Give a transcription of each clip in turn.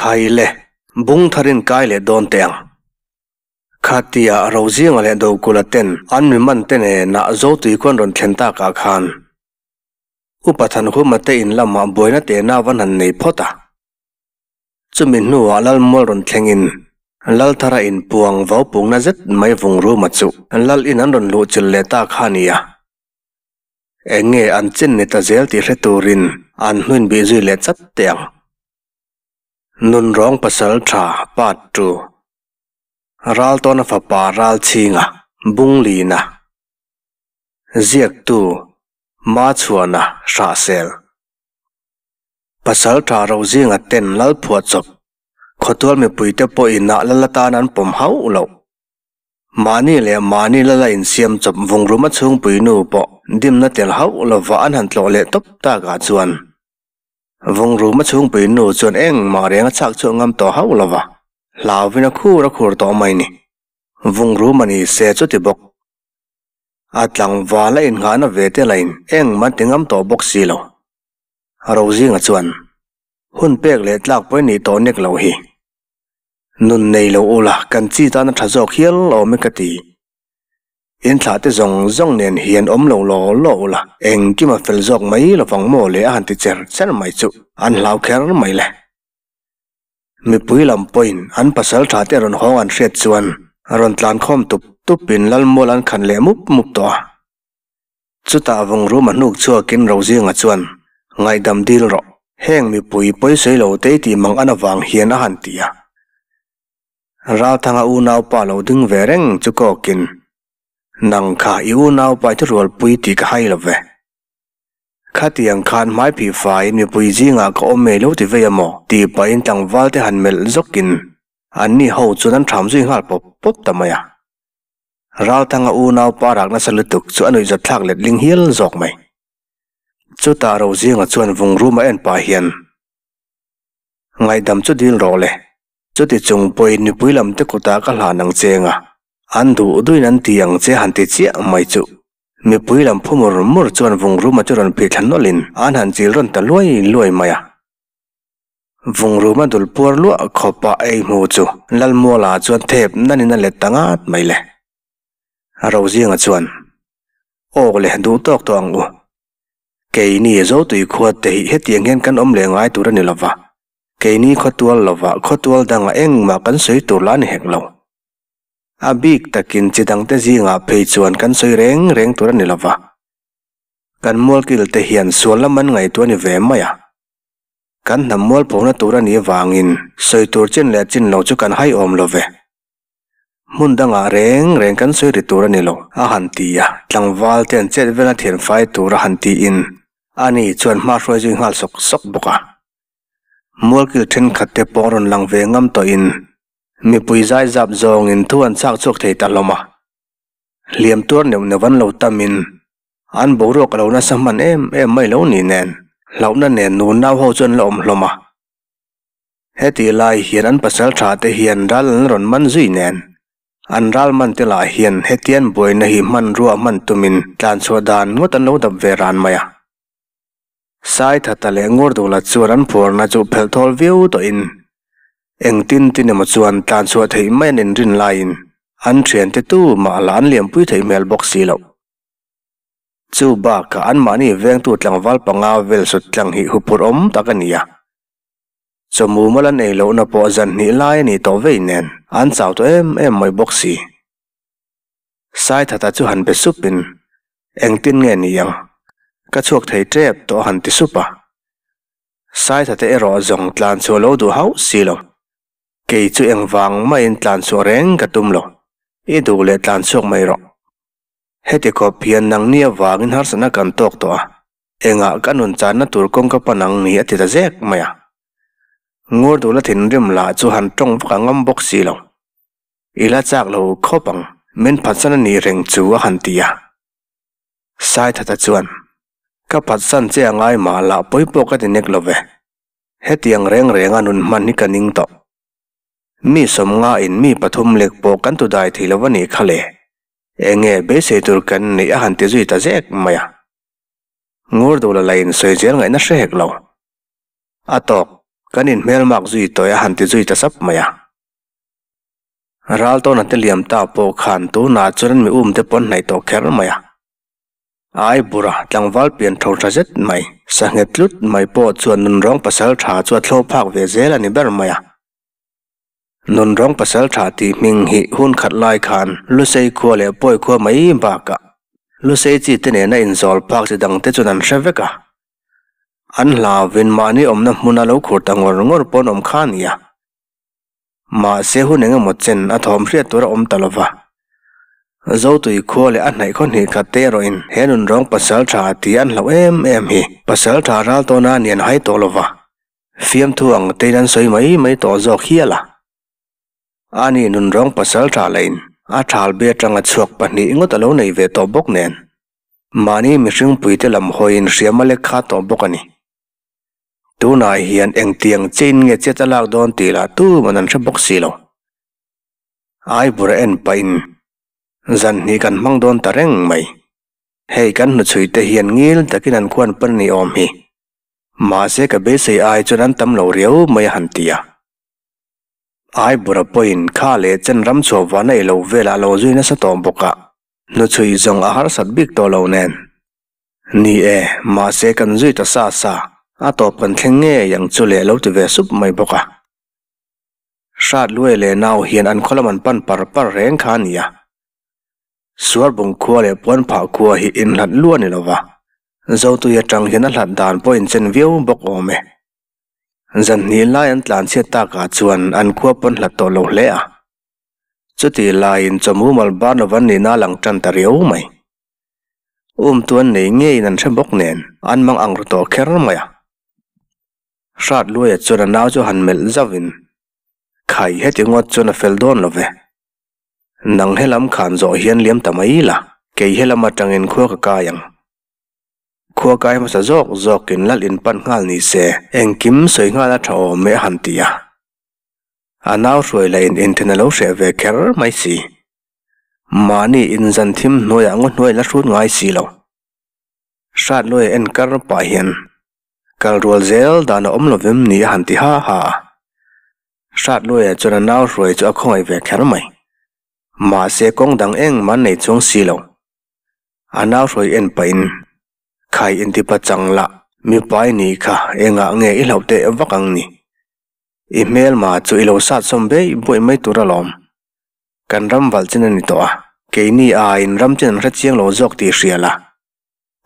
Khai le, bung tharin kai leh dawn teh ang. Khatia Rozinga leh Dokula ten an mi man te nenah Zotui khuan rawn thlen takah khan Upa Thanhuma te in lamah buaina tehna van han nei phawt a. Chumi hnuah Lalmual rawn thlengin Lalthara inpuang vau pungna zet mai vung ruma chu Lal in an rawn luh chilh leh ta kha a ni a. Eng nge an chin ni ta zel tih hre turin an hnuin bih zui leh chat teh ang. Nunrawng pasal tha part tu. Raltawna fapa Ralchhinga, Bunglina. Ziaktu, Machhuana, Hrahsel. Pasal tha Rozinga ten lal phuah chawp, khawtual mipuite pawhin ah lal atan an pawm hauh loh. Mahni leh mahni lala insiam chawp vungruma chhungpui nu pawh dimna tel hauh lova an han tlawh leh tawp takah chuan vungruma chhungpui nu chuan engmah reng a chhak chhuak ngam tawh hauh lova hlauvin a khur a khur tawh mai ni. Vungruma ni se chuti bawk. A tlangval a innghahna ve te lain engmah ti ngam tawh bawk si lo. Rozinga chuan hun pek leh tlak pawh i nih tawh nek loh hi. Nun nei lo ula kan chi tan a tha zawk hial awm e ka ti. In thlah te zawng zawng nen hian awm lo law law ula engkim a fel zawk mai lovang maw le a han ti cher cher mai chu an hlau kher mai le. Mipui lam pawhin an pasal tha te rawn hawng an hriat chuan rawn tlan khawm tup tup in Lalmual an khan leh mup mup tawh a. Chutah vawngrum a hnuk chhuakin Rozinga chuan, Ngaihdam dil rawh, heng mipui pawisawi lo te i tih mang an avang hian a han ti a. Ralthanga unaupa lo ding ve reng chu kawkin, Nang kha i unaupa i thurualpui tih ka hai lo ve. Khatiang khan hmai phih faiin mipui zingah ka awm ei lo ti vei a maw? tih pahin tlangval te han melh zawkin anni ho chuan an ṭham zui nghal pawp pawp ta mai a. Ralthanga unau pa rak nasa lutuk chu a nuihzat thlak let ling hial zawk mai. Chutah Rozinga chuan vung rum a en pah hian, Ngaihdam chu dil rawh le, chuti chung pawhin mipui lam te kutah ka hlan ang che nga, an duh duhin an ti ang che han ti chiah mai chu. Mipui lam phu mur mur chuan vung ruma chu rawn phih thla nawlhin an han chil rawn ta luai luai mai a. Vungruma dul puar luah khawpa ei hmu chu Lalmuala chuan thep nanin a let ta ngat mai le. Rozinga chuan, Awk le duh tawk tawh ang u. Keini Zotui khua te hi hetiang hian kan awm leh ngai tur a ni lova, keini khawtual lova khawtual dangah engmah kan sawi tur lah a ni hek lo. A bik takin chi dangte zingah phei chuan kan sawi reng reng tur a ni lova, kan mualkil te hian sual lam an ngaihtuah a ni ve mai a. Kan hnam mualphona tur a nih avangin sawi tur chin leh chin lo chu kan hai awm lo ve. Hmun dangah reng reng kan sawi ri tur a ni lo, a han ti a, tlangval te an chet vela thian fai tur a han tiin ani chuan hma hruai zui nghal sawk sawk bawk a. Mualkil thenkhat te pawh rawn lang ve ngam tawhin mipui zai zap zawngin thu an chak chhuak thei ta hlawm a. Hliam tuar neuh neuh an lo tamin An boruak a lo nasa hman em em mai lo ni nen, hlauhna nen nu nau ho chu an la awm hlawm a. Heti lai hian an pasal tha te hian ral an rawn man zui nen, an ral man te lah hian hetian buaina hi hmanrua hman tumin tlanchhuah dan ngawt an lo dap ve ran mai a. Saithata leh Ngurdula chuan an phuarna chu phelh thawl viau tawhin engtin tin emaw chuan tlanchhuah theih mai an inrin laiin an thiante tu mah lah an liampui theih hmel bawk si loh. Chu bakah anmahni vengtu tlangval panga vel sut tlang hi huphurh awm tak a ni a. Chawhmu mal an ei lohna pawh zan hnih lai a nih tawh vei nen an chau tawh em em mai bawk si. Saithata chu han be supin, Engtin nge ni ang? Ka chhuak thei tep tawh a han ti sup a. Saithata erawh zawng tlan chhuah lo duh hauh si lo. Kei chu engvang maiin tlan chhuah reng ka tum lo. I duh leh tlan chhuak mai rawh. Heti khawp hian nangni avangin harsatna kan tawk tawh a, engah ka nun channa tur kawng ka pan ang ni a ti ta zek mai a. Ngurdula thinrim lah chu han tawng vak a ngam bawk si lo. I la chak lo khawp ang, min phatsan a nih reng chu a han ti a. Saithata chuan, Ka phatsan che a ngai mah lah pawi pawh ka ti nek lo ve. Hetiang reng renga nun hman hi ka ning tawh. Mi sawmngain mi pathum lek pawh kan tudai thei lo a nih kha le. Enge beisei tur kan neih a han ti zui ta zek mai a. Ngurdula la in sawi zel ngaihna hre hek lo. A tawk, Kan inhmelmak zui tawih a han ti zui ta sap mai a. Ral tawna te liam ta pawh khan tunah chuan an mi um te pawn hnaih tawh kher mai a. Ai bura tlangval pian tho tha zet mai, sanghet tlut mai pawh chuan nunrawng pasal tha chu a thlo phak ve zel a ni ber mai a. Nunrawng pasal tha tih hming hi hun khat lai khan Lusei khua leh Pawi khua mai bakah Lusei chi te nena inzawl phak chi dang te chuan an hre vek a. An hlauvin mahni awmna hmuna lo khur ta ngawr ngawr pawn awm kha a ni a. Mahse hun eng emaw chen a thawm hriat tur a awm ta lo va. Zotui khua leh a hnaih khaw hnih khat te erawhin he nunrawng pasal tha tih an hlauh em em hi pasal tha ral tawna ni an hai tawh lo va. Fiamthu ang tein an sawi mai mai tawh zawk hial a. Ani nunrawng pasal tha lahin a thal be atanga chhuak pahnih ngawt a lo nei ve tawh bawk nen. Mahni mihring puite lam hawiin hriam a lek kha tawh bawk a ni. Tunah hian engtiang chein nge chet a lak dawn tih lah tuman an hre bawk si lo. Aibur a en pahin zan hnih kan hmang dawn ta reng mai. Hei kan hnuchhui te hian ngil takin an khuan pan ni awm hi. Mahse ka beisei ai chuan an tam lo riau mai a han ti a. Aibura pawhin kha leh chen ram chhuah vana ei lo velah a lo zui nasa tawh bawk a, hnuchhui zawng a harsat bik tawh lo nen. Ni e, mahse kan zui ta sa sa, a tawp kan thleng ngei ang chu leh lo ti ve sup mai bawk a. Hrat Luai leh nau hian an khaw lam an pan par par reng kha a ni a. Suarbung khua leh Puanphah khua hi inhlat luah ni lova, Zotui atang hian a hlat dan pawh inchen viau bawk awm e. Zan hnih lai an tlanchhiat takah chuan an khua pawn hlat tawh lo hle a. Chutih laiin chawhmu mal bar lova nihna a lang tan ta riau mai. Um tu an nei ngeiin an hre bawk nen an mang ang ru tawh kher mai a. Hrat Luaia chuan a nau chu han melh zauhin, Khai heti ngawt chuan a fel dawn lo ve. Nang helam khan zawh hian liam ta mai la, kei helam atangin khua ka kai ang. Khua kai hmasa zawk zawkin lal in pan nghal ni se, engkim sawi nghal a tha awm e a han ti a. A nau hruai lah in inthen a lo hreh ve kher mai si. Mahni inzan thim hnuaiah ngaw hnuai la hrut ngai si lo. Hrat luai a en kar pah hian kal rual zel dan a awm lovem ni a han ti ha ha a. Hrat luaia chuan a nau hruai chu a khawngaih ve kher mai. Mahse kawng dang engmah an nei chuang si lo. A nau hruai en pahin, Khai intipa chang lah, mipa i nih kha engah nge i hlauh teh vak ang ni? I hmelma chu i lo sat sawm beih buaih mai tur alawm. Kan ram valh chin a ni tawh a, keini aiin ram chin an hre chiang lo zawk tih hria la.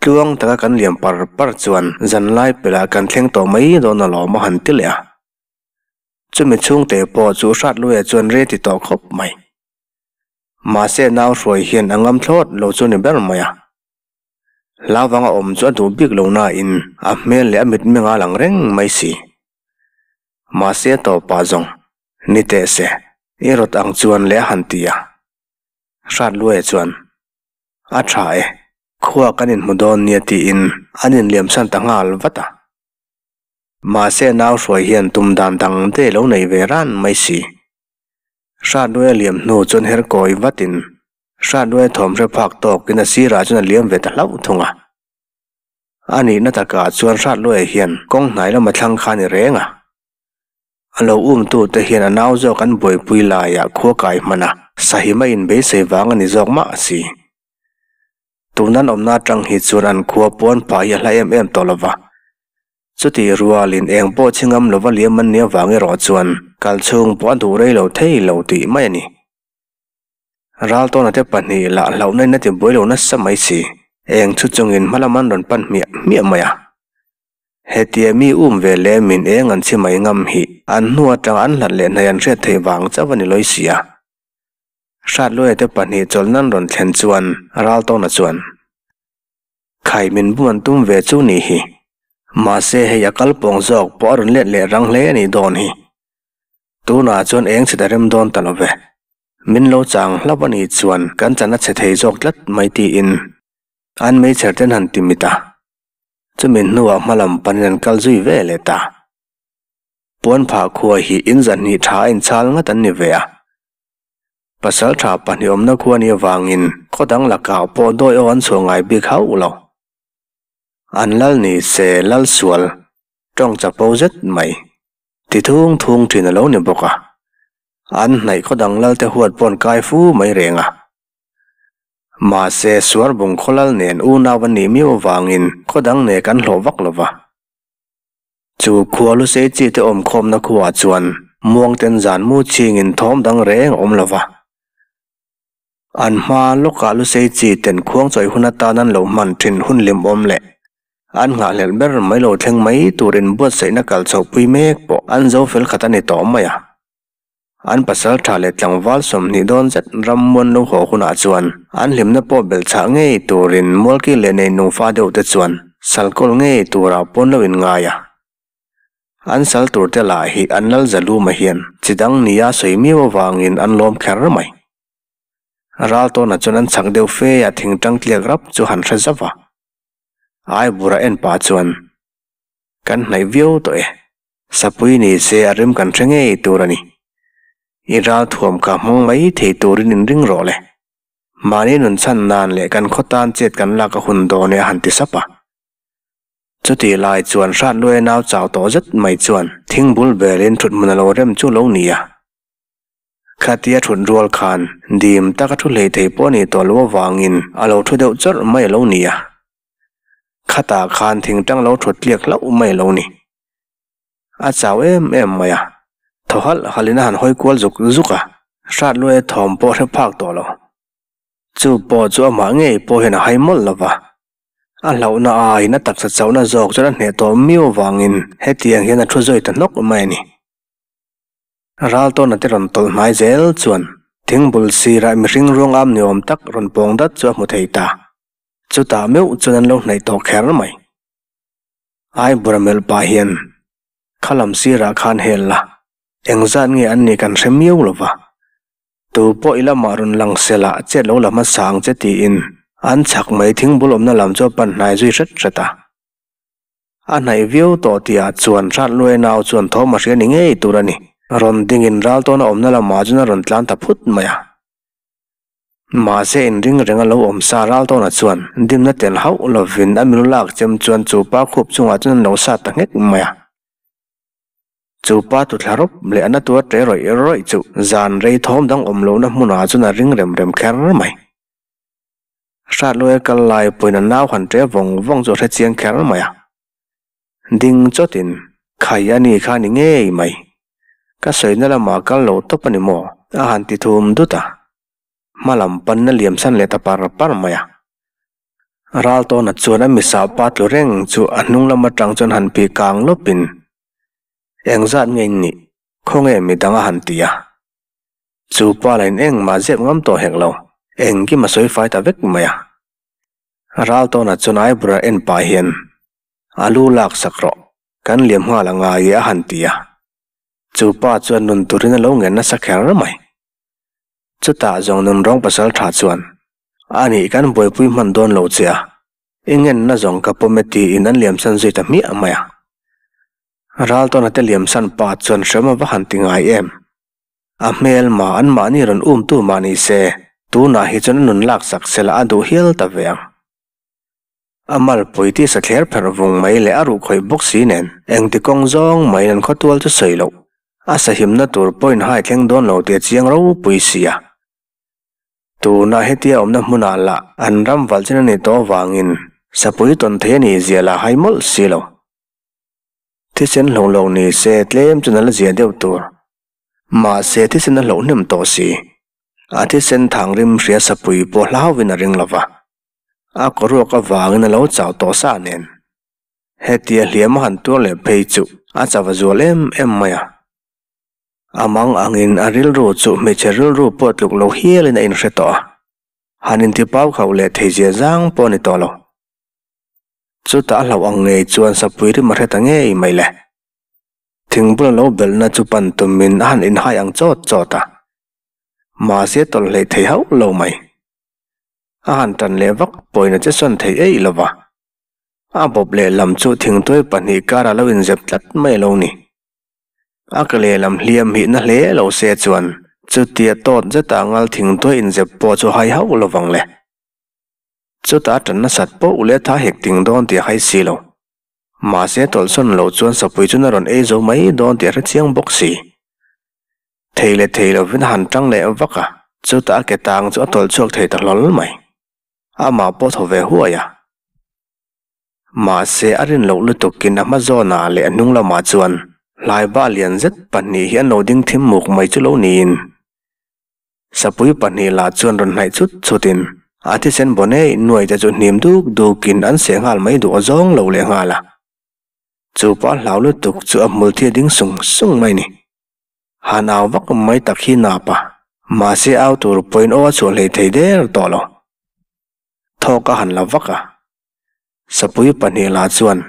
Tluang taka kan liam par par chuan zanlai pelh ah kan thleng tawh mai dawn alawm a han ti leh a. Chumi chhungte pawh chu hrat luia chuan rei ti tawh khawp mai. Mahse nau hruai hian a ngam thlawt lo chu ni ber mai a. Hlavang a awm chu a duh bik lo nain a hmel leh a mitmeng a lang reng mai si. Mahse a tawpah zawng, Ni teh se, i rawt ang chuan leh a han ti a. Hrat luaia chuan, A tha e, khua kan inhmu dawn nia tiin an inliamsan ta nghal vat a. Mahse nau hruai hian tum dan dang te lo nei ve ran mai si. Hrat luaia liam hnu chuan her kawi vatin Hrat luaia thawm hre phak tawkin a sirah chuan a liam ve ta hlauh thung a. A nihna takah chuan Hrat luaia hian kawng hnai lama thlang kha a ni reng a. A lo umtute hian a nau zawk an buaipui laiah khua kai hman a, sahim a inbeisei vang a ni zawk mah si. Tun an awmna atang hi chuan an khua pawn pah hi a hla em em tawh lo va. Chutih rualin eng pawh chhi ngam lova liam an nih avang erawh chuan kal chhung pawh a duh rei lo thei lo tih mai a ni. Raltawna te pahnih lah hlauhna in a ti buai lo nasa mai si. Eng chu chungin hmalam an rawn pan hmiah hmiah mai a. Hetia mi um ve leh min eng an chhi mai ngam hi an hnu atang an hlat leh hnai an hriat theih vang chauh a ni lawi si a. Hratluaia te pahnih chawlh nan rawn thlen chuan Raltawna chuan, Khai min bum an tum ve chu nih hi. Mahse hei a kal pawng zawk pawh a rawn let leh rang hle a nih dawn hi. Tunah chuan eng chhe ta rem dawn ta lo ve. Min lo chang hlauh a nih chuan kan chan a chhe thei zawk tlat mai tiin an meichher ten han ti mit a. Chumi hnuah hmalam panin an kal zui ve leh ta. Puanphah khua hi in zahnih tha a inchhal ngat an ni ve a. Pasal tha pahnih awmna khua nih avangin khaw dang lakah pawh dawi aw an chhuah ngai bik hauh lo. An lal ni se lal sual, tawng chapo zet mai. Ti thung thung thin a lo ni bawk a. An hnaih khaw dang lal te huat pawn kai fu mai reng a. Mahse, Suarbung khaw lal nen unau an nih miau avangin khaw dang nen kan hlawh vak lo va. Chu khua lusei chi te awmkhawmna khuaah chuan muangten zan mu chingin thawm dang reng a awm lo va. An hma lawkah lusei chi ten khuang chawi hun atan an lo hman thin hun limawm leh an nghahhlelh ber mai lo thleng mai tur inbuatsaihna kal chhohpui mek pawh an zo fel khat a ni tawh mai a. An pasal tha leh tlangval 20 dawn zet ram muan lo haw hunah chuan an hlimna pawh belhchhah ngei turin Mualki leh Neinungfa deuh te chuan salkawl ngei turah pawn lo inngai a. An sal tur te lah hi an lal Zaluma hian chi dang nia sawi miau avangin an lawm kher mai. Ral tawnah chuan an chak deuh fe a thing tang tliak rap chu han hre zauh a. Aibura en pah chuan, Kan hnaih viau tawh e. Sapui ni se a rim kan hre ngei tur a ni. I ral thuam kha hmang mai thei turin in ring rawh le. Mahni nun chhan nan leh kan khaw tan chet kan lak a hun dawn e a han ti sap a. Chutih lai chuan Hratluaia nau chau tawh zet mai chuan thingbul belin thuthmun a lo rem chu lo ni a. Khatia thut rual khan dim taka thu hlei thei pawh a nih tawh loh avangin a lo thu deuh chawrh mai a lo ni a. Khatah khan thingtang lo thut tliak hlauh mai a lo ni. A chau em em mai a, thaw halh halhin a han hawi kual zuk zuk a, Hratluaia thawm pawh hre phak tawh lo. Chu pawh chu amah ngei pawh hian a hai mawlh lo va. A hlauhna aiin a taksa chauhna zawk chuan a hneh tawh miau avangin hetiang hian a thu zawi ta hnawk mai a ni. Ral tawna te rawn tawlh hnai zel chuan thingbul sirah mihring ruang am ni awm tak rawn pawng dat chu a hmu thei ta. Chutah meuh chuan an lo hnaih tawh kher mai. Aibura melh pah hian kha lam sirah khan hel la, engzat nge an nih kan hre miau lo va. Tu pawh i lamah rawn lang sela chet lo la hmasa ang che tiin an chhak mai thingbul awmna lam chu a pan hnai zui hret hret a. A hnaih viau tawh tihah chuan Hratluai nau chuan thawm a hria ni ngei tur a ni. Rawn dingin ral tawna awmna lamah chuan a rawn tlan ta phut mai a. Mahse inring renga lo awm sa ral tawnah chuan dimna tel hauh lovin a milu lak chem chuan chu pa khup chungah chuan an lo sat ta nghek mai a. Chu pa tuthla rawp leh a na tuar ṭe rawih rawih chu zan rei thawm dang awm lohna hmunah chuan a ring rem rem kher mai. Hratluaia kal lai pawhin a nau han ṭe vawng vawng chu a hre chiang kher mai a. Ding chawtin, Khai a ni kha ni ngei mai. Ka sawina lamah kal lo tawp a ni maw? A han ti thum dut a. Hma lam panna liam san leh ta par par mai a. Ral tawna chuan a misah pa tlu reng chu a hnung lam atang chuan han pi kang lawpin, Engzat nge in nih? Khawnge midang a han ti a. Chu pa la in engmah zep ngam tawh hek lo, engkim a sawi fai ta vek mai a. Ral tawna chuan Aibura en pah hian, A lu lak sak rawh, kan liam nghal a ngai e a han ti a. Chu pa chuan nun turin a lo ngen nasa kher mai. Chutah zawng nun rawng pasal tha chuan, A nih kan buaipui hman dawn lo che a, i ngenna zawng ka pawm e tiin an liamsan zui ta hmiah mai a. Raltawna te liamsan pa chuan hrem a va han ti ngai em. A hmel ma an mahni rawn umtu mah ni se, tunah hi chuan a nun laksak sela a duh hial ta ve ang. A malpui ti sa thler pherh vung mai leh a ruh khawih bawk si nen engti kawng zawng maiin an khawtual chu sawi loh. A sahimna tur pawhin hai thleng dawn lo tih a chiang ropui si a. Tunah hetia awmna hmunah lah an ram valh chin a nih tawh avangin sapui tawn thei a nih zia lah hai mawlh si lo. Thisen hlauh lo ni se tlem chuan a la zia deuh tur. Mahse thisen a hlauh hnem tawh si. A thisen thang rim hria sapui pawh hlauvin a ring lo va. A kawruak avangin a lo chau tawh sa nen. Hetia hliam a han tuar leh phei chu a chava zual em em mai a. A mang angin a rilru chu hmeichhe rilru pawh tluk lo hialin a inhre tawh a. Han intipau khauh leh thei zia zang pawh a ni tawh lo. Chutah a hlauh ang ngei chuan sapui rim a hre ta ngei mai le. Thingbul a lo belhna chu pan tumin a han inhai ang chawt chawt a. Mahse tawlh hleih thei hauh lo mai. A han tan leh vak pawhin a che sawn thei eih lo va. A bawp lehlam chu thingtuai pahnih karah lo inzep tlat mai a lo ni. A ka lehlam hliam hih na hle lo se chuan chutia tawt zeta ngal thingtuai inzep pawh chu hai hauh lo vang le. Chutah a tan nasat poh leh tha hek ting dawn tih a hai si lo. Mahse tawlhsawn lo chuan sapui chuan a rawn ei zo mai dawn tih a hre chiang bawk si. Thei leh thei lovin a han tang leh vak a, chutah a ke tang chu a tawlh chhuak thei ta hlawl mai. Amah pawh thaw ve huai a. Mahse a rin loh lutukin a hma zawnah leh a hnung lamah chuan hlaiba lian zet pahnih hi an lo ding thim muk mai chu lo niin. Sapui pahnih lah chuan rawn hnaih chut chutin a thisen bonei nuai te chu hnim duk dukin an seh nghal mai duh a zawng lo leh nghal a. Chu pa hlau lutuk chu a hmul thi a ding sung sung mai ni. Han au vak mai tak hi nap a, mahse au tur pawhin aw a chhuah hlei thei der tawh lo. Thawk a han la vak a. Sapui pahnih lah chuan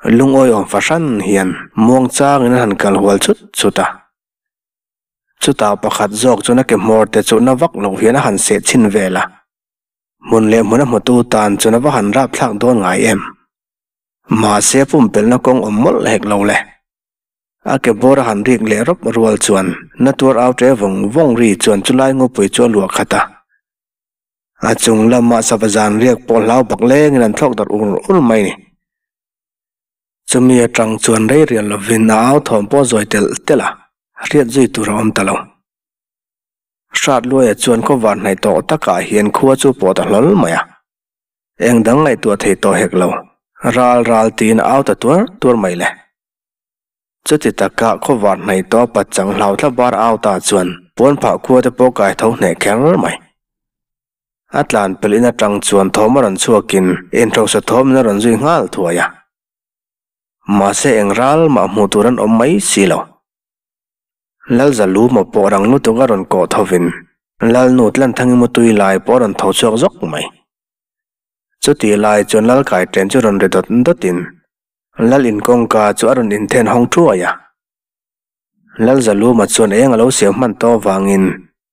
lungawi awm fahran hian muang changin an han kal hual chut chut a. Chutah pakhat zawk chuan a ke hmawr te chu na vak lo hian a han seh chhin vel a, hmun leh hmun a hmutu tan chuan a va han rapthlak dawn ngai em. Mahse pumpelhna kawng awm mawlh hek lo le. A ke bawr a han rik leh rawp rual chuan na tuar au ṭe vawng vawng ri chuan chulai ngawpui chu a luah khat a. A chung lamah sava zan riak pawh hlau bak lengin an thlawk darh ur ur mai ni. Chumi atang chuan rei rial lovin a au thawm pawh zawi telh telh a, hriat zui tur a awm ta lo. Hrat Luaia chuan khawvar hnaih tawh takah hian khua chu pawh ta hlawl mai a. Eng dang ngaihtuah thei tawh hek lo, ral ral tiin a au ta tuar tuar mai le. Chuti taka khawvar hnaih tawh pachang hlau thla bar au ta chuan puanphah khua te pawh kai tho hneh kher mai. A tlan pelh in atang chuan thawm a rawn chhuakin inhrosa thawmin a rawn zui nghal thuai a. Mahse eng ral mah hmuh tur an awm mai si lo. Lalzaluma pawh rang lutuk a rawn kawh thovin Lalnu Tlanthangi mutui lai pawh a rawn tho chhuak zawk mai. Chutih lai chuan Lalkai ṭen chu rawn ri dawt dawtin Lal in kawngka chu a rawn inthen hawng thuai a. Lalzaluma chuan eng a lo siam hman tawh avangin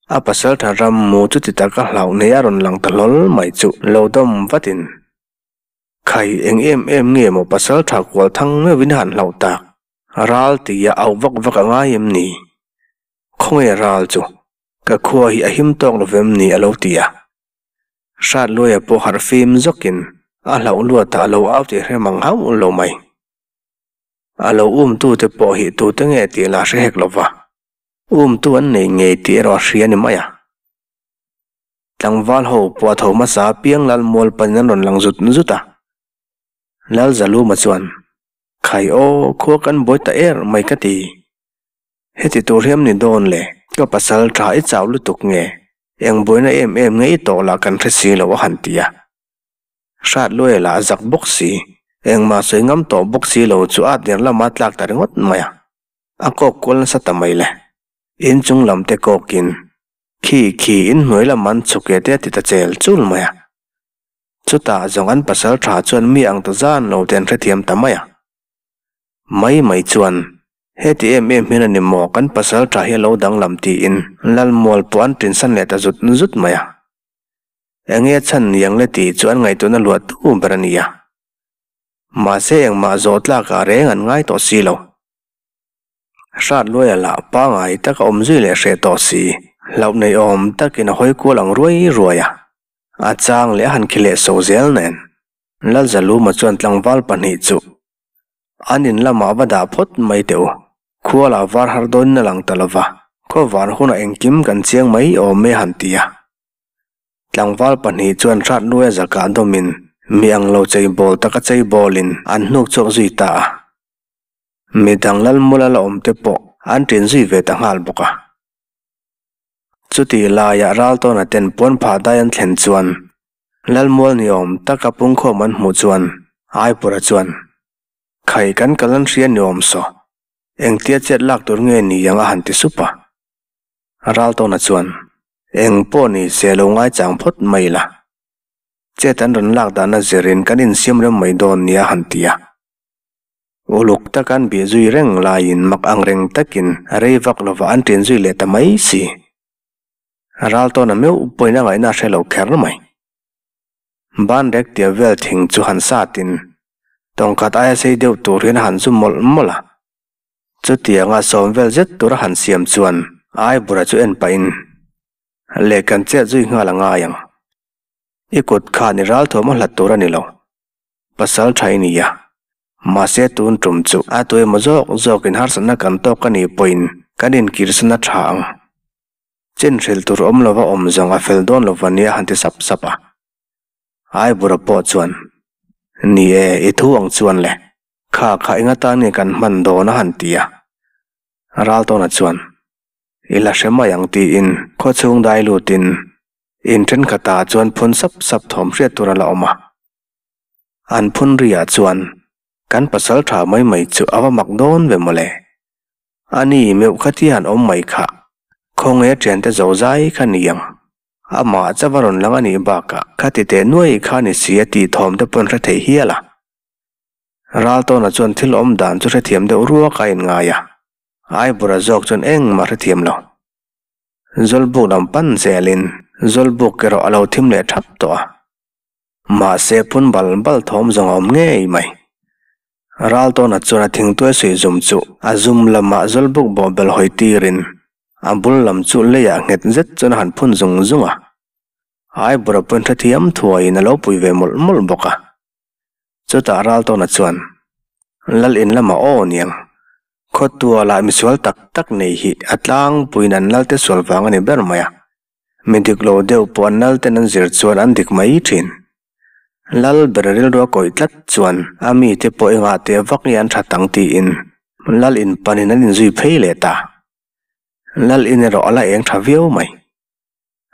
a pasaltha ram mu chuti taka hlauh nei a rawn lang ta hlawl mai chu lo dawm vatin, Khai eng em em nge maw pasaltha kual thang meuhin a han hlauh tak, ral tia auh vak vak a ngai em ni? Khawnge ral chu, ka khua hi a him tawk lo vem ni a lo ti a. Hrat Luaia pawh harh fim zawkin a hlauh luatah a lo au tih hre mang hauh lo mai. A lo umtute pawh hi tute nge tih la hre hek lo va, umtu an nei ngei tih erawh a hria ni mai a. Tlangval ho pawh a tho hmasa apiang Lal mual panin an rawn lang zut zut a. Lal Zaluma chuan, Khai aw, khua kan buai ta er mai ka ti. Heti tur hiam ni dawn le, ka pasal tha i chau lutuk nge, eng buaina em em nge i tawh lah kan hre si lo a han ti a. Hrat luai lah zak bawk si, engmah sawi ngam tawh bawk si lo chu a der lama tlak ta ringawt mai a, a kawk kual nasa ta mai le. Inchung lam te kawkin, khi khi inhnuai lam an chhuk e te a ti ta chel chul mai a. Chutah zawng an pasal tha chuan mi ang ta zan lo te an hrethiam ta mai a. Mai mai chuan, heti em em hian a ni maw kan pasal tha hi a lo danglam tiin Lalmual pawh an tinsan leh ta zut zut mai a. Enge chhan niang le tih chu an ngaihtuahna luah tu ber a ni a. Mahse engmah zawh tlakah reng an ngai tawh si lo. Hrat luaia lah pangai taka awm zui leh hreh tawh si, hlauh nei awm takin a hawi kual ang ruai ruai a. A chang leh a han khi leh so zel nen. Lalzaluma chuan tlangval pahnih chu an in lamah va dah phawt mai teh u. Khua lah var har dawnin a lang ta lova, khaw var hunah engkim kan chiang mai awm e han ti a. Tlangval pahnih chuan hrat luaia zakah dawmin mi ang lo chei bawl taka chei bawlin an hnuk chhuak zui ta a. Midang lalmula la awm te pawh an ṭin zui ve ta nghal bawk a. Chutih laiah Raltawna ten puan phah dai an thlen chuan lalmual ni awm taka pungkhawm an hmuh chuan Aipura chuan, Khai kan kal an hria ni awm saw, engtia chet lak tur nge ni ang a han ti sup a. Raltawna chuan, Eng pawh ni se lo ngaichang phawt mai la. Chet an rawn lak dahna zirin kan insiam rem mai dawn nia han ti a. Uluk taka an bih zui reng laiin mak ang reng takin rei vak lovah an ṭin zui leh ta mai si. Raltawna meuh pawhin a ngaihna a hre lo kher mai. Banrek tia vel thing chu han satin tawngkhat aia sei deuh tur hian a han zu mawlh mawlh a. Chutianga sawm vel zet tura han siam chuan Aibura chu en pahin leh kan chet zui nghal a ngai ang. I kut khan i ral thawm a hlat tur a ni lo. Pasal tha i ni a. Mahse tun tum chu a tuemaw zawk zawkin harsatna kan tawk a nih pawhin kan inkirsan a tha ang. Chin hrilh tur awm lova awm zawng a fel dawn lova nia han ti sap sap a. Aibura pawh chuan, Ni e, i thu ang chuan le, kha kha eng atan nge kan hman dawn a han ti a. Raltawna chuan, I la hre mai ang tiin khawchhung dai lutin in thenkhatah chuan phun sap sap thawm hriat tur a la awm a. An phun riah chuan kan pasal tha mai mai chu a va mak dawn ve mawle. A ni meuh kha ti han awm mai kha, khawnge thiante zo zai kha ni ang. Amah cha va rawn lang a nih bakah kha ti teh nuai kha ni si a tih thawm te pawn hre thei hial a. Raltawna chuan thil awm dan chu hrethiam deuh ruak a inngai a, Aibura zawk chuan engmah hrethiam lo. Zawlbuk lam pan zelin Zawlbuk erawh a lo thim leh thap tawh a. Mahse phun bal bal thawm zawng a awm ngei mai. Raltawna chuan a thingtuai suih zum chu a zum lamah Zawlbuk bawhbel hawi tirin a bul lam chu leiah nghet zet chuan a han phun zung zung a. Aibura pawn hrethiam thuaiin a lo pui ve mawlh mawlh bawk a. Chutah Raltawna chuan, Lal in lamah aw niang. Khawtualah misual tak tak nei hi a tlangpuiin an lalte sual vang a ni ber mai a. Mi dik lo deuh pawh an lal ten an zir chuan an dik mai thin. Lal ber rilru a kawih tlat chuan a mite pawh engah teh vak nge an that ang tiin lal in panin an inzui phei leh ta. Lal in erawh a la eng tha viau mai.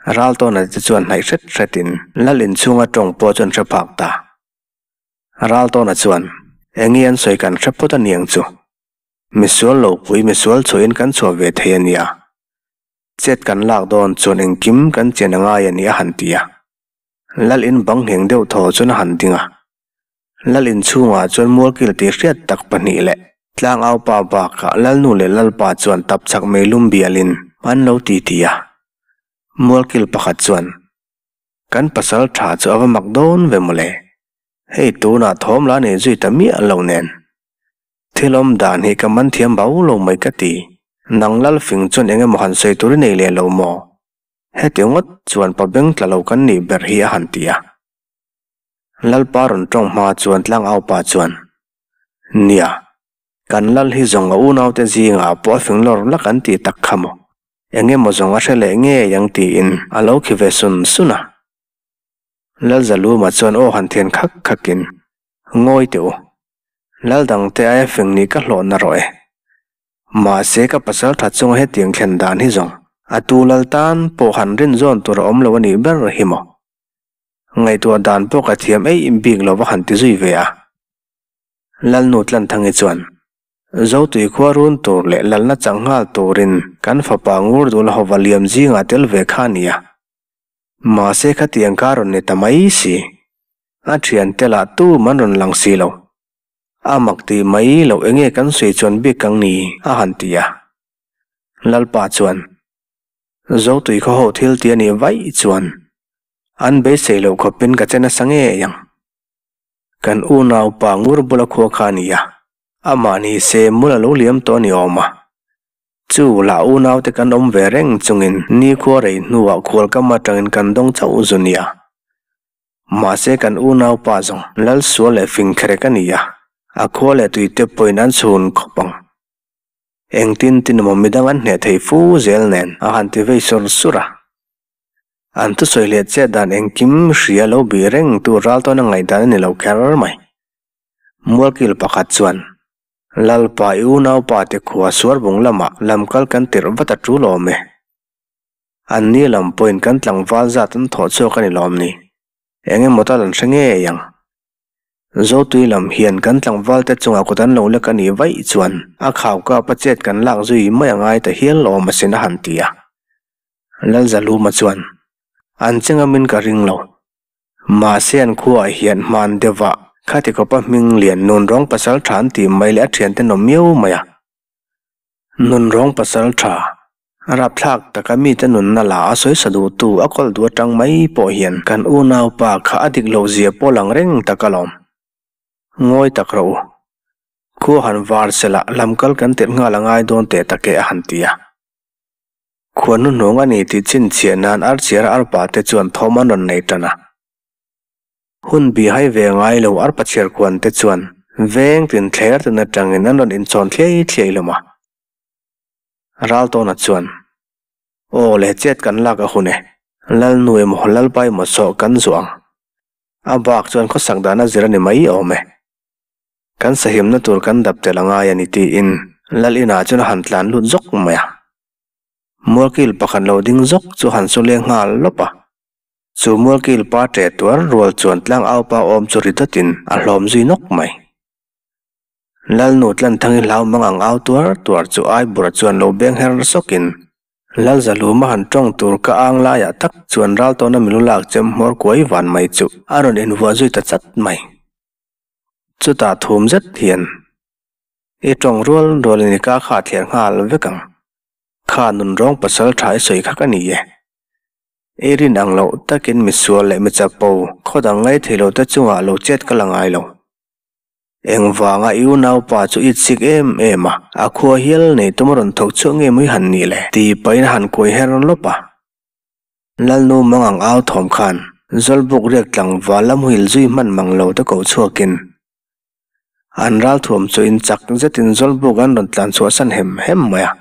Raltawna te chuan hnaih hret hretin lal in chhunga tawng pawh chu an hre phak ta. Raltawna chuan, Enge an sawi kan hre phawt a niang chu. Misual lo pui misual chhuahin kan chhuah ve thei a nia. Chet kan lak dawn chuan engkim kan chen a ngai a ni a han ti a. Lal in bang ngheng deuh thaw chuan a han ding a. Lal in chhungah chuan mualkil tih hriat tak pahnih leh tlangau pa bakah Lalnu leh Lalpa chuan tap chak meilum bialin an lo ti ti a. Mualkil pakhat chuan, Kan pasal tha chu a va mak dawn ve mawle. Hei tunah thawm la nei zui ta miah lo nen. Thil awm dan hi ka man thiam bau lo mai ka ti. Nang Lalfing chuan eng emaw han sawi tur i nei leh lo maw? Heti ngawt chuan pa beng tla lo kan nih ber hi a han ti a. Lalpa rawn tawng hma chuan tlangau pa chuan, Nia, kan lal hi zawng a unaute zingah pawh a fing lawr lak an tih tak kha maw? Eng emaw zawng a hre leh ngei ang tiin a lo khi ve sun sun a. Lalzaluma chuan aw han thian khak khakin, Ngawi teh u. Lal dangte aia fing nih ka hlawh na rawh e. Mahse ka pasal tha chunga hetiang thlen dan hi zawng a tu lal tan pawh han rin zawn tur a awm lo a nih ber hi maw. Ngaihtuah dan pawh ka thiam eih bik lo va han ti zui ve a. Lalnu Tlanthangi chuan, Zotui khua run tur leh lalna chang nghal turin kan fapa Ngurdul hova liam zingah tel ve kha a nia. Mahse khatiang ka rawn ni ta mai si. A thiante lah tu man rawn lang si lo. A mak tih mai loh enge kan sawi chuan bik kang ni a han ti a. Lalpa chuan, Zotui khaw ho thil ti a nih vaih chuan an beisei loh khawpin ka che nasa ngei ang. Kan unaupa ngur bula khua kha a ni a, amah ni se mul a lo liam tawh a ni awm a. Chu lah unaute kan awm ve reng chungin nikhua rei hnuah khualkam atangin kan dawng chauh zu nia. Mahse kan unaupa zawng Lalsual leh Fingkherek a ni a, a khua leh tuite pawhin an chhun khawp ang. Engtin tin emaw midang an hneh thei fu zel nen a han ti vei sur sur a. An thusawi leh chet dan engkim hria lo bih reng tur ral tawn a ngaihdan a ni lo kher mai. Mualkil pakhat chuan, Lalpa i unaupa te khua Suarbung lamah lamkal kan tirh vat a tul awm e. An ni lam pawhin kan tlangval zat an thawh chhuak a ni lawm ni? Eng emaw tal an hre ngei ang. Zotui lam hian kan tlangval te chungah kut an lo lek a nih vaih chuan a khau kap a chet kan lak zui mai a ngai ta hial awm asin a han ti a. Lalzaluma chuan, An che ngamin ka ring lo. Mahse an khuaah hian hman deuhah khati khawpa hming lian nunrawng pasal tha an tih mai leh a thiante nawm miau mai a. Nunrawng pasal tha Rapthlak taka mite nunna la a sawisa duhtu a kawl duh atang mai pawh hian kan unaupa kha a dik loh zia pawh lang reng tak alawm. Ngawi tak rawh u. Khua han var sela lamkal kan tirh nghal a ngai dawn teh tak e a han ti a. Khua hnuhnung a ni tih chhinchhiah nan archiar arpa te chuan thawm an rawn nei tan a. Hun bihai ve ngai lo arpa chhiarkuan te chuan Veng tin thler tin atangin an rawn inchawn thliai thliai hlawm a. Raltawna chuan, Aw le chet kan lak a hun e, Lalnu emaw Lalpa emaw sawh kan zuah ang. A bak chuan khawsak dan a zir a ni mai awm e. Kan sahimna tur kan dap tel a ngai a ni tiin Lal inah chuan a han tlan lut zawk mai a. Mualkil pakhat lo ding zawk chu han su leng nghal lawp a. Chu mualkil pa ṭe tuar rual chuan tlang aupa awm chu ri dawtin a hlawm zui nawk mai. Lalnu Tlanthangi hlau mang ang au tuar tuar chu Aibura chuan lo beng her sawkin Lalzaluma han tawng tur ka ang laiah tak chuan Raltawna milu lak chem hmawr kuai van mai chu a rawn invuah zui ta chat mai. Chutah thum zet hian i tawng rual rualin i ka kha thler nghal vek ang. Kha nunrawng pasal tha i sawi kha ka ni e. I rin ang loh takin misual leh michapo khaw dang ngai thei lo te chungah lo chet ka la ngai lo. Engvanga i unaupa chu i chik em em a, a khua hial nei tum a rawn thawk chhuak nge mawi han nih le? Ti pahin a han kuai her lawp a. Lalnu Mangang au thawm khan Zawlbuk riak tlangval lam huil zui hman mang lo te ko chhuakin an ral thuam chu in chak zetin Zawlbuk an rawn tlan chhuah san hem hem mai a.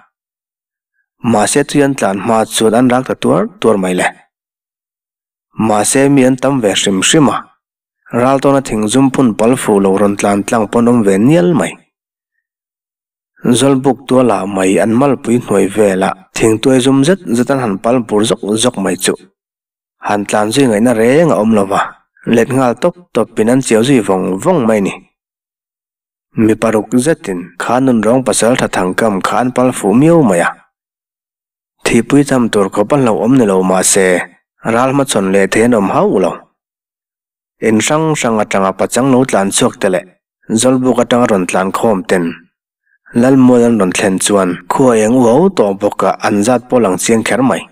Mahse tui an tlan hma chuan an rak ta tuar tuar mai le. Mahse mi an tam ve hrim hrim a, ral tawna thing zum phun pal fuh lo rawn tlan tlang pawn awm ve nial mai. Zawlbuk tualah mai an malpui hnuai velah thingtuai zum zet zet an han pal bur zawk zawk mai chu han tlan zui ngaihna reng a awm lo va, let nghal tawp tawpin an chiau zui vawng vawng mai ni. Mi paruk zetin kha nunrawng pasal tha thangkam kha an pal fuh miau mai a. Thihpui tham tur khawp a hlauhawm ni lo mahse ral hmachhawn leh thei an awm hauh lo. In hrang hrang atanga pachang lo tlan chhuak te leh Zawlbuk atanga rawn tlan khawm ten Lalmual an rawn thlen chuan khua eng uau tawh bawk a an zat pawh lang chiang kher mai.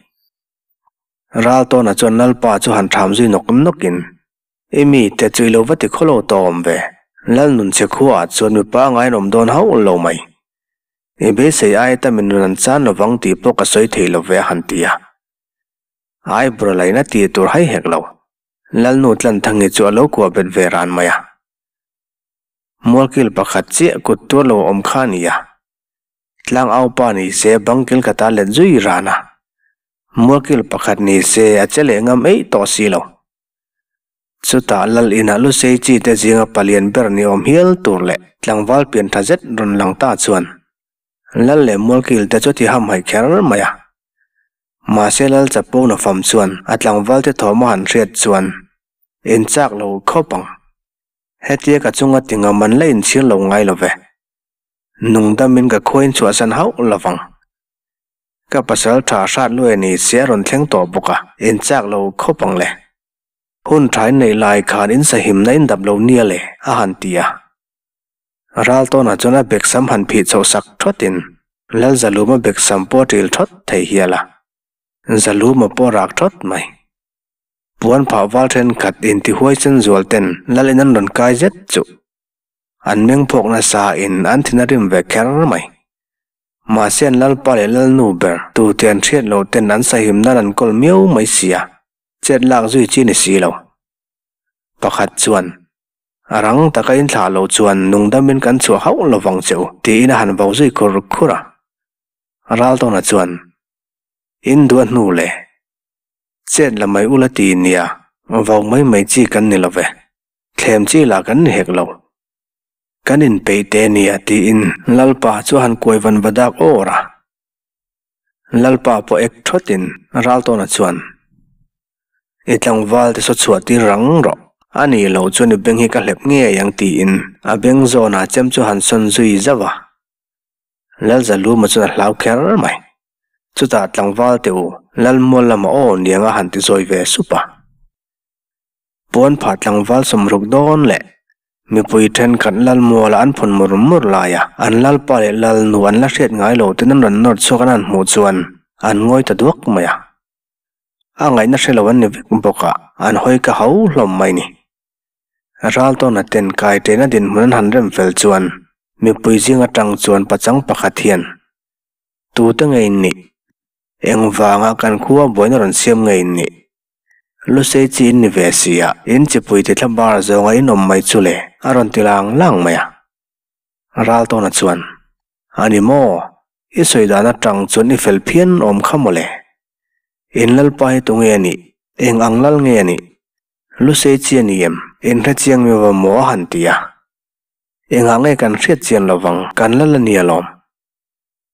Raltawna chuan Lalpa chu han tham zui nawk nawk in, I mi te chu i lo va ti khaw lo tawh awm ve, Lalnunchhe khua ah chuan mipa ngai an awm dawn hauh lo mai. I beisei ai ta min rawn an chan lovang tih pawh ka sawi thei lo ve a han ti a. Eyebrow la in a tih tur hai hek lo. Lalnu Tlanthangi chu a lo kuah bet ve ran mai a. Mualkil pakhat chiah kut tuar lo a awm kha a ni a. Tlang aupa ni se bangkil ka ta let zui ran a. Mualkil pakhat ni se a che leh ngam eih tawh si lo. Chutah Lal inah Lusei chi te zinga palian ber ni awm hial tur leh tlangval pian tha zet rawn lang ta chuan Lal leh Mualkil te chu ti hamhaih kher mai a. Mahse Lal Chapona fam chuan a tlangval te thawm a han hriat chuan in chak lo khawp ang. Hetia ka chunga ti ngam an la inchhir lo ngai lo ve. Nungdamin ka khuain chhuahsan hauh lo vang. Ka pasal tha hrat luai ni se a rawn thleng tawh bawk a, in chak lo khawp ang le. Hun tha in neih lai khan in sahimna in dap lo nia le, a han ti a. Raltawnah chuan a beksam han phih chhoh sak thawtin Lalzaluma beksam pawh a ṭil thawt thei hial a, Zaluma pawh a rak thawt mai. Puan phah val thenkhat intihuaisen zual ten Lal in an rawn kai zet chu an meng phawk nasa in an thin a rim ve kher mai. Mahse an Lalpa leh Lalnu ber tute an hriat loh ten an sahim nan an kawl miau mai sia, chet lak zui chi ni si lo. Pakhat chuan A rang taka in thlah loh chuan nungdamin kan chhuah hauh lo vang che u, tiin a han vau zui khur khur a. Raltawna chuan, In duh a hnu le. Chet la mai ula ti nia, vau mai mai chi kan ni lo ve. Thlem chi lah kan ni hek lo. Kan inpeih te nia, tiin Lalpa chu a han kuai van va dak awr a. Lalpa pawh ek thawtin Raltawna chuan, I tlangval te saw chhuah tir rang rawh, a nih loh chuan i beng hi ka hlep ngei ang tiin a beng zawnah chem chu han sawn zui zauh a. Lalzaluma chuan a hlau kher mai. Chutah tlangval te u Lalmual lamah aw niang a han ti zawi ve sup a. Puan phah tlangval sawmruk dawn leh mipui thenkhat Lalmuala an phun mur mur laia an Lalpa leh Lalnu an la hriat ngai lo ten an rawn nawr chhuak an han hmuh chuan an ngawi ta duak mai a. A ngaihna hre lo an ni vek bawk a, an hawi ka ho hlawm mai ni. Raltawna ten kai tena dinhmun an han rem fel chuan mipui zing atang chuan pachang pakhat hian tute ngei nih engvanga kan khua buaina rawn siam ngei nih Lusei chi in ni ve si a, in chipui ti thla bar zawnga in awm mai chu le, a rawn ti lang lang mai a. Raltawna chuan, A ni maw? I sawi dan atang chuan i fel phian awm kha mawle. In lalpa hi tunge a nih? Eng ang lal nge a nih? Lusei chi a ni em? Inhre chiang mi va maw a han ti a. Engah nge kan hriat chian lovang, kan lal a ni alawm.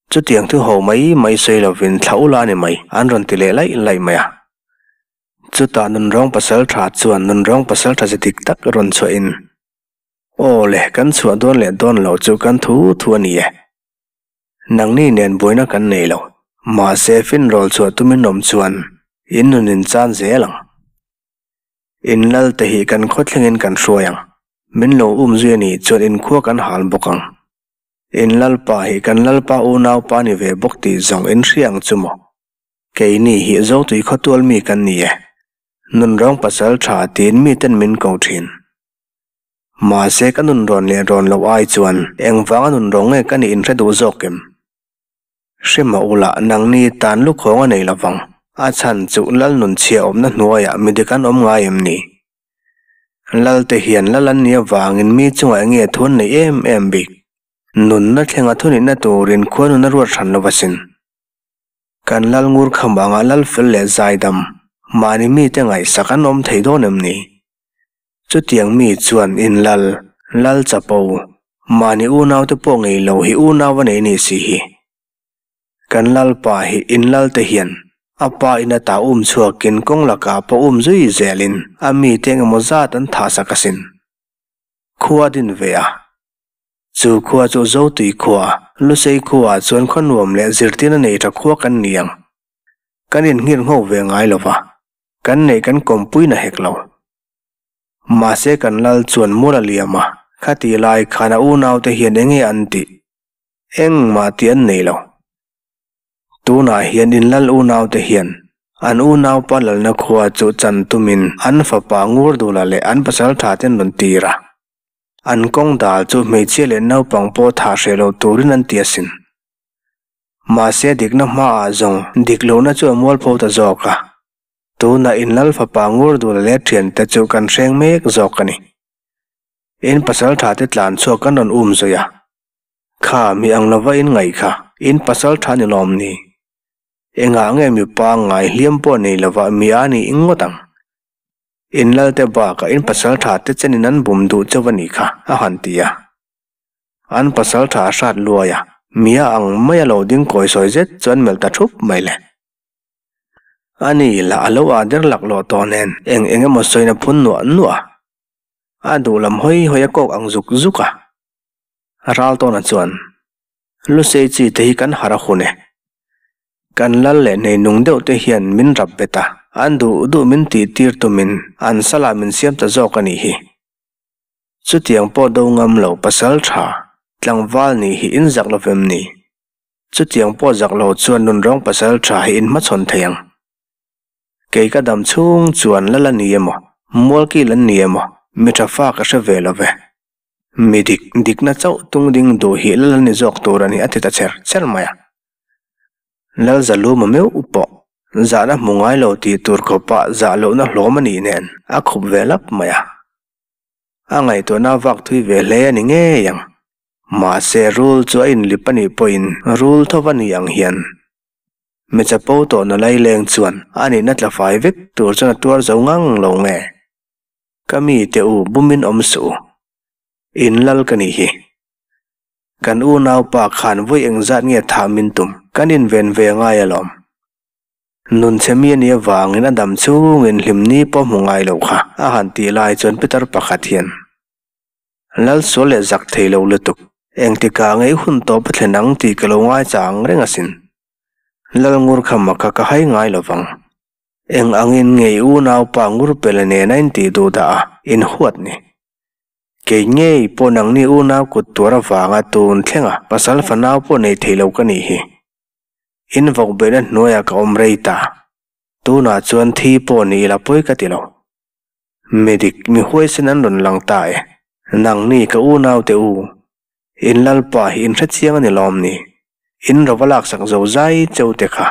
Chutiang thu ho mai mai sawi lovin thla ula a ni mai, an rawn ti leh laih laih mai a. Chutah nunrawng pasal tha chuan nunrawng pasal tha chi dik tak rawn chhuahin, Aw le, kan chhuah dawn leh dawn loh chu kan thu thu a ni e. Nangni nen buaina kan nei lo, mahse finrawl chhuah tumin awm chuan in nun in chan zel ang. In lal te hi kan khawthlengin kan hruai ang, min lo um zui a nih chuan in khua kan hal bawk ang. In lalpa hi kan lalpa unaupa ni ve bawk tih zawng in hria ang chu maw? Keini hi Zotui khawtual mi kan ni e, nunrawng pasal tha tiin miten min ko thin. Mahse ka nun rawn leh rawn loh ai chuan engvanga nun rawng nge ka nih inhre duh zawk em? Hre mah ula nangni tan lukhawng a nei lovang, a chhan chu lal nun chhia awmna hnuaiah mi dik an awm ngai em ni? Lal te hian lal an nih avangin mi chungah enge thu an neih em em bik? Nunna thlenga thunihna turin khua nun a ruat hran lo asin. Kan lal ngur kham anga lal fel leh zaidam mahni mite ngaihsak an awm thei dawn em ni? Chutiang mi chuan in lal, lal chapo, mahni unaute pawh ngei lo hi unau a nei ni si hi. Kan lalpa hi in lal te hian a pa in a ta um chhuakin kawng lakah pawh um zui zelin a mite engemaw zat an thah sak asin. Khua a din ve a. Chu khua chu Zotui khua, Lusei khuaah chuan khaw nuam leh zirtirna nei tha khua kan ni ang. Kan inngir ngho ve ngai lova, kan neih kan kawmpui na hek lo. Mahse kan lal chuan mual a liam a, khati lai khan a unaute hian enge an tih? Engmah tih an nei lo. Tunah hian in lal unaute hian an unaupa lalna khua chu chan tumin an fapa Ngurdula leh an pasal tha te an rawn tir a. An kawng dal chu hmeichhia leh naupang pawh thah hreh lo turin an ti asin. Mahse dikna hmaah zawng dik lohna chu a mualpho ta zawk a. Tunah in lal fapa Ngurdula leh thiante chu kan hreng mek zawk a ni. In pasal tha te tlan chhuak kan rawn um zui a. Kha mi ang lova in ngaih kha in pasal tha ni lawm ni? Engah nge mi pangngai hliam pawh nei lova mi a ni ing ngawt ang? In lal te bakah in pasal tha te chenin an bum duh chauh a nih kha a han ti a. An pasal tha a hrat luai a, mi a ang mai a lo ding kawi sawi zet chu an melh ta thup mai le. A ni lah a lo ah der laklawh tawh nen eng eng emaw sawiin a phun nuah nuah a. A duh lam hawi hawi a kawk ang zuk zuk a. Raltawna chuan, Lusei chi te hi kan harh a hun e. Kan lal leh neinung deuh te hian min rap bet a, an duh duh min tih tir tumin an salah min siam ta zawk a nih hi. Chutiang pawh do ngam lo pasal tha tlangval nih hi in zak lovem ni? Chutiang pawh zak lo chuan nunrawng pasal tha hi in hmachhawn thei ang. Kei ka dam chhung chuan lal a ni emaw, mualkil an ni emaw, mi tha fa ka hre ve lo ve. Mi dik dikna chauh tung ding duh hi lal a ni zawk tur a ni a ti ta cher cher mai a. Lal Zaluma meuh pawh zahna hmu ngai lo tih tur khawpah zah lohna hlawm a nih nen a khup ve lap mai a. A ngaihtuahna vak thui ve hle a ni ngei ang. Mahse rul chu a inlip a nih pawhin rul tho va ni ang hian mi chapo tawhna laileng chuan a nihna tla fai vek tur chuan a tuar zo ngang lo nge? Ka mi te u bumin awm suh u. In lal ka nih hi. Kan unaupa khan vawi engzat nge thah min tum kan inven ve ngai alawm. Nun chhe mi a nih avangin a dam chungin hlimni pawh hmu ngai lo kha a han tih lai chuan Peter pakhat hian Lal sual leh zak thei lo lutuk. Engtikah ngei hun tawp a thlen ang tih ka lo ngai chang reng asin. Lal ngur kha maka ka hai ngai lo vang. Eng angin ngei unaupa ngur pele nena in tih duh dah a, in huat ni. Kei ngei pawh nangni unau kut tuar avanga tun thlenga pasal fanau pawh nei thei lo ka nih hi. In vawk beihna hnuaiah ka awm rei ta. Tunah chuan thi pawh ni ila pawi ka ti lo. Mi dik, mi huaisen an rawn lang ta e. Nangni ka unau te u, in Lalpa hi in hrechiang a ni lawm ni? In rova laksak zo zai cheu te kha.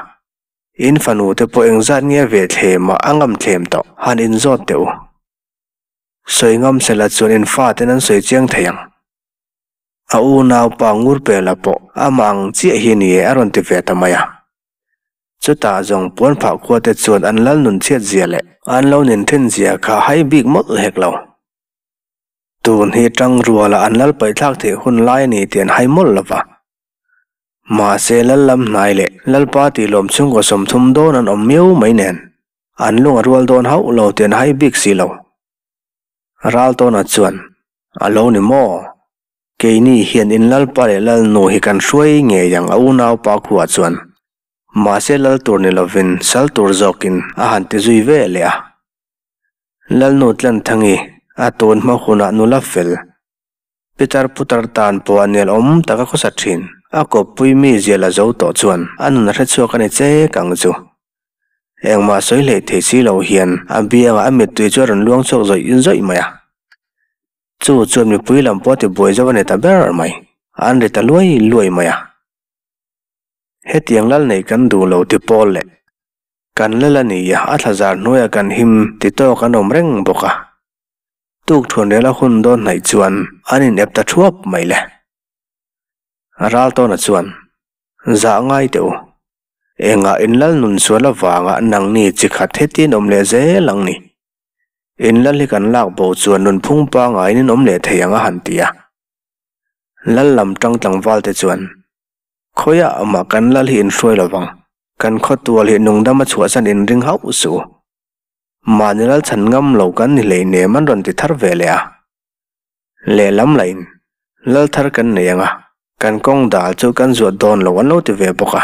In fanu te pawh engzat nge ve thlem ah a ngam thlem tawh, han in zawt teh u. Sawi ngam sela chuan in faten an sawi chiang thei ang. A unaupa Ngurpela pawh amah ang chiah hi ni e a rawn ti ve ta mai a. Chutah zawng puanphah khua te chuan an lal nun chhiat zia leh an lo nin then zia kha hai bik mawlh hek lo. Tun hi tangruala an lal paihthlak theih hun lai a ni tih an hai mawlh lo va. Mahse lal lam hnai leh lalpa tih lawm chhungkaw 30 dawn an awm miau mai nen an lung a rual dawn hauh lo tih an hai bik si lo. Raltawna chuan, A lo ni maw? Keini hian in lalpa leh lalnu hi kan hruai ngei ang a unaupa khuah chuan. Mahse lal tur ni lovin sal tur zawkin a han ti zui ve leh a. Lalnu Tlanthangi a tun hma hunah nula fel, pitar putar tan pawh a nel awm taka khawsa thin. A kawppui mi zia la zo tawh chuan a nun a hrechhuak a ni chek ang chu. Engmah sawi hleih thei si lo hian a biangah a mittui chu a rawn luang chhuak zawih zawih mai a. Chu chuan mipui lam pawh a tibuai zo a ni ta ber mai. An ri ta luai luai mai a. Hetiang lal neih kan duh lo ti pawl leh kan lal a ni a, a thlazar hnuaiah kan him ti tawk an awm reng bawk a. Tukthuan rel a hun dawn hnaih chuan an in ep ta thuap mai le. Raltawna chuan, Zah ngai teh u. Engah in lal nun sual avanga nangni chi khat hetin awm leh zel ang ni. In lal hi kan lak bo chuan nunphung pangaiin in awm leh thei ang a han ti a. Lal lam tang tlangval te chuan, Khawiah amah kan lal hi in hruai lo vang, kan khawtual hi nungdam a chhuahsan in ring hauh suh u. Mahni lal chhan ngam lo kan ni hleinem an rawn ti thar ve leh a. Lehlam lahin, Lal thar kan nei ang a, kan kawng dal chu kan zuah dawn lo an lo ti ve bawk a.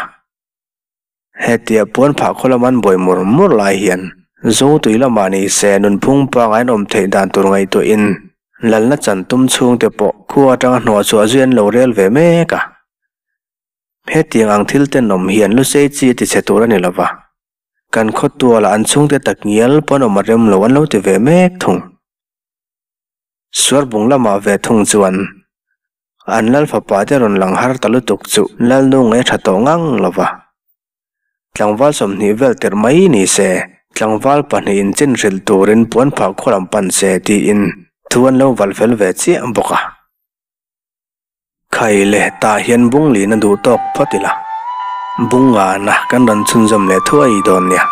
Hetia puan phah khaw lam an buai mur mur lai hian Zotui lamah ni se nunphung pangai an awm theih dan tur ngaihtuahin lalna chan tum chhungte pawh khua atanga hnawh chhuah zui an lo rel ve mek a. Hetiang ang thil tenawm hian lusei chi a ti chhe tur a ni lova, kan khawtualah an chhungte takngial pawn awm a rem lo an lo ti ve mek thung. Suarbung lamah ve thung chuan an lal fapa te rawn lang har ta lutuk chu lalnu ngai tha tawh ngang lo va. Tlangval 20 vel tirh mai ni se, tlangval pahnihin chin hrilh turin puan phah khaw lam pan se tiin thu an lo valh fel ve chiah bawk a. Khai leh tah hian bung lin a duh tawk phawt ila, bung ngana kan rawn chhunzawm leh thuai dawn nia.